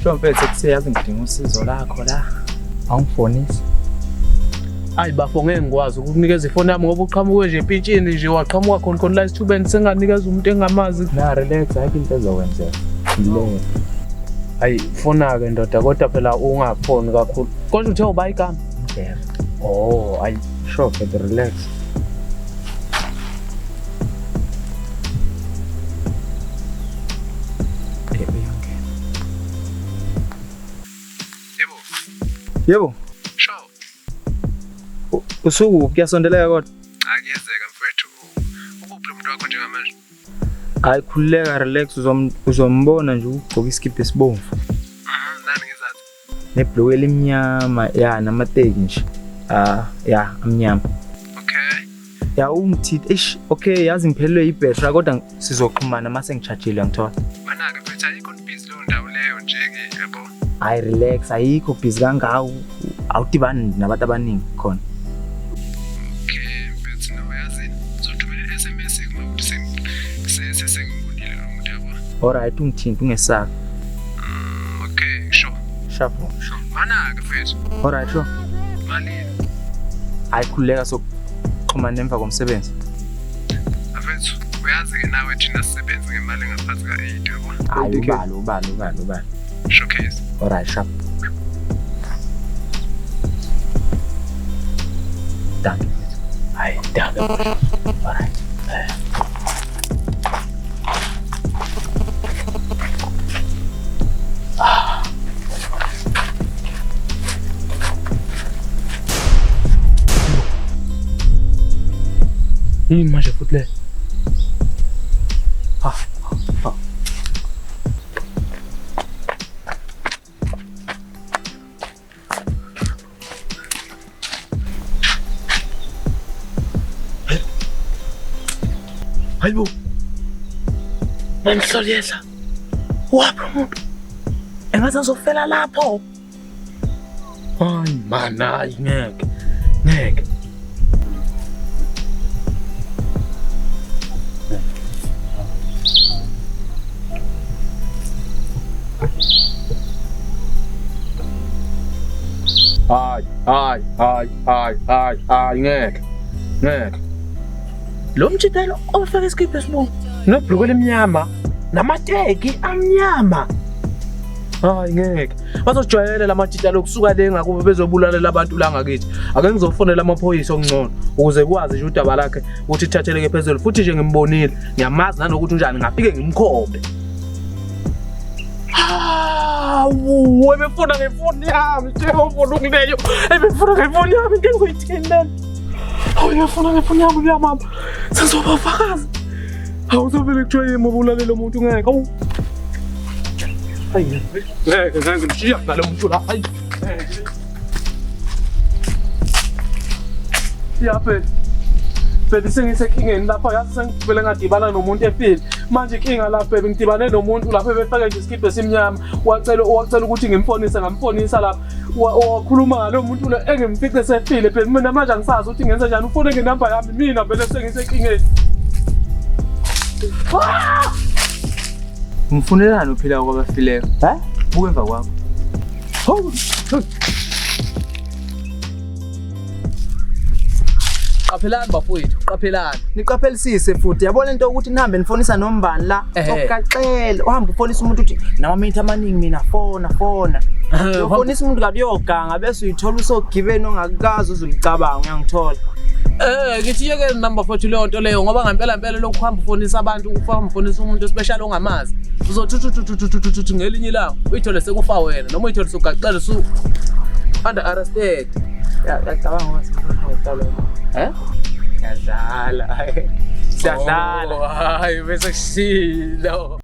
Sho mfethu, kuseyazi ngidinga usizo lakho la. Awungifonisi. Ayi bafo, ngeke ngikwazi ukukunikeza ifoni yami ngoba uqhamuke nje empintshini nje, waqhamuka khona khona la esithubeni, senganikeza umuntu engamazi. Na, relax, ayikho into ezokwenzeka. Le. Ayi, fona-ke ndoda, kodwa phela ungafoni kakhulu. Kodwa uthe uba igama? Yeah. Oh, ayi. Sho mfethu, relax. Eh, uyangena. Yebo. Yebo. Sho. Usukuphi? Kuyasondeleka kodwa. Cha, kuyenzeka mfethu. Ukuphi lo muntu wakho njengamanje? Hayi, khululeka, relax, uzombona nje ugqoka isikibha esibomvu. Nani ngezansi. Nebhuluku elimnyama, ya, namateki nje. Ah, ya, amnyama. Okay. Ya, ungithinte. Eish, okay, yazi ngiphelelwe ibhetri kodwa sizoxhumana mase ngishajile, ngithola. Mana-ke mfethu, ayikho busy leyo ndawo leyo nje-ke yabo. Hayi, relax, ayikho busy kangako. Awudibani nabantu abaningi khona. Okay mfethu, no, yazi ngizothumela i-SMS kuma ukuthi sengibonile lo muntu yabo. Alright, ungithinte, ungesabi. Okay, sure. Sharp. Sure. Mana-ke mfethu. Alright, sure. Malini? Hayi, khululeka, sokuxhumana emva komsebenzi. Mfethu, uyazi-ke nawe thina sisebenzi ngemali engaphansi ka-8 yabo. Hayi, ubalo ubalo ubalo ubalo. Showcase. Alright, sharp. Danke. Hayi, danke. Alright. Yini manje futhi le? Ha, ha. Hayibo. Mangihloli yehla. Waphi umuntu? Engathi azofela lapho. Hayi man, hayi ngeke. Ngeke. Hayi, hayi, hayi, hayi, hayi, hayi, ngeke. Ngeke. Lo mjidelo ofake isikibha esibomvu nebhuluku elimnyama namateki amnyama. Hayi ngeke. Bazojwayela la majita lokusuka le ngakubo bezobulalela abantu la ngakithi. Ake ngizofonela amaphoyisa okungcono ukuze kwazi nje udaba lakhe ukuthi ithatheleke phezulu, futhi nje ngimbonile, ngiyamazi nanokuthi unjani, ngafike ngimkhombe. Hawu, ebefuna ngefoni yami, njengoba ukuleyo. Ebefuna ngefoni yami, into engizoyithini lena? Hawu, ebefuna ngefoni yami uyamama. Sezobafakazi. Hawu, sovele kuthiwa yimi obulalela umuntu, ngeke. Hawu. Hayi, ngeke, ngeke ngishiya nalo muntu la. Hayi. Ngeke. Ya phela. Phela sengisenkingeni lapha, yazi sengivele ngadibana nomuntu efile. Manje inkinga lapha, bengidibane nomuntu lapha ebefake nje isikibha esimnyama. Wacela ukuthi ngimfonise, ngamfonisa lapha. Wakhuluma ngalo muntu lo engimfice sefile. Phela mina manje angisazi ukuthi ngenze njani. Ufone ngenamba yami, mina vele sengisenkingeni. Umfunelani uphila kwabafileyo? Ha? Buka emva kwakho. Hawu. Qaphelani bafowethu, qaphelani. Niqaphelisise futhi, yabona into ukuthi nihambe nifonisa nombani la. Ehhe. Sokuxela, uhambe ufonisa umuntu uthi namaminithi amaningi mina fona fona. Ufonisa umuntu kanti uyoganga bese uyithola usogibeni ongakazi uzulicabanga, uyangithola. Ngithi yeke number futhi leyo nto leyo, ngoba ngempela impela lokhu uhamba ufonisa abantu, uhamba ufonisa umuntu especially ongamazi. Uzothi ngelinye ilanga uyithole sekufa wena noma uyithole sugaqela su under arrested. Yacabanga ngoba simfuna ngicala. Eh? Siyadlala. Siyadlala. Oh, hayi bese kushilo.